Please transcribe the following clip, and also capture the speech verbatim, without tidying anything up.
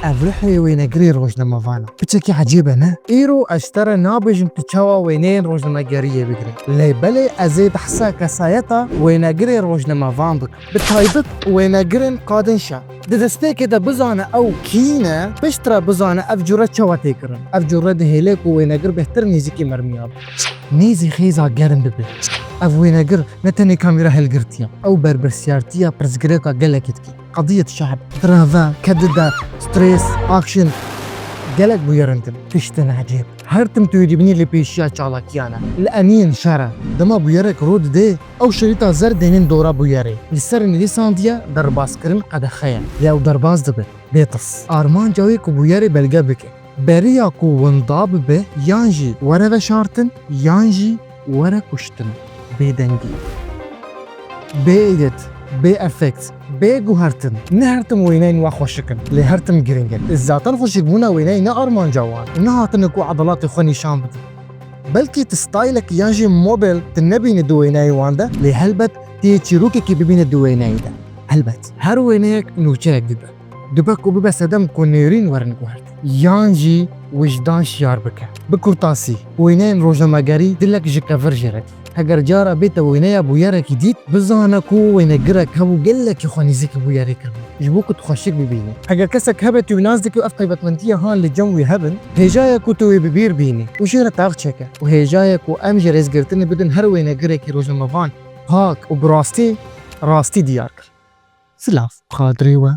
Ev ruhê wênegirê rojnamevan e. Piçekî ecêb e, ne? Îro ez ji te re nabêjim tu çawa wêneyên rojnamegeriyê bigirî. Lê belê ez ê behsa kesayeta wênegirê rojnamevan bikim. Bi taybet wênegirên kadinşa. Di destpêkê de bizane ew kî ne, piştre bizane ev cure çawa tê kirin. Ev cure dihêle ku wênegir bêhtir nêzîkî mermiya be. Nêzî xêza germ bibe. Ev wênegir ne tenê kamera hilgirtiye. Ew berpirsiyartiya pirsgirêka gelekê dike. Qediyet şehb, trave, kedide, stres, action. Gelek bûyerin din. Tiştin ecêb. Her tim tu yê dibînî lê pêşiya çalakiyane. Li eniyên şer e. Dema bûyerek rû didê, ew şerîta zer dênin dora bûyerê. Li ser nivîsandiye derbazkirin qedexe ye. Lê ew derbaz dibe. Bê tirs. Armanca wê ku bûyerê belge bike. Beriya ku winda bibe yan jî were veşartin yan jî were kuştin. Bêdengî. Bê edit, bê efekt, bê guhertin. Ne her tim wêneyên we xweşik in, lê her tim girîng in. Zaten xweşikbûna wêneyê ne armanca wan, ne hatine ku edelatê xwe nîşan bidin. Belkî tu stylekî yan jî model tu nebînî di wêneyê wan de, lê helbet tu yê çîrokekî bibînî di wêneyê de. Helbet. Her wêneyek nûçeyek dibe. Dibe ku bibe sedem ku nêrîn werin guhertin. Yan jî wijdan şiyar bike. Bi kurtasî, wêneyên rojnamegerî dilek ji kevir jê re dît. Heger cara bê te wêneya bûyerekî dît, bizane ku wênegirek hebû gelekî xwe nêzîkî bûyerê kiribû. Ji bo ku tu xweşik bibînî. Heger kesek hebe tu nas dike û ev taybetmendiya han li cem wî hebin, hêja ye ku tu wê bi bîr bînî û jê re tav çeke. Û hêja ye ku em jî rêzgirtinê bidin her wênegirekî rojnamevan, pak û bi rastî, rastî diyar kir. Silav, xatirê we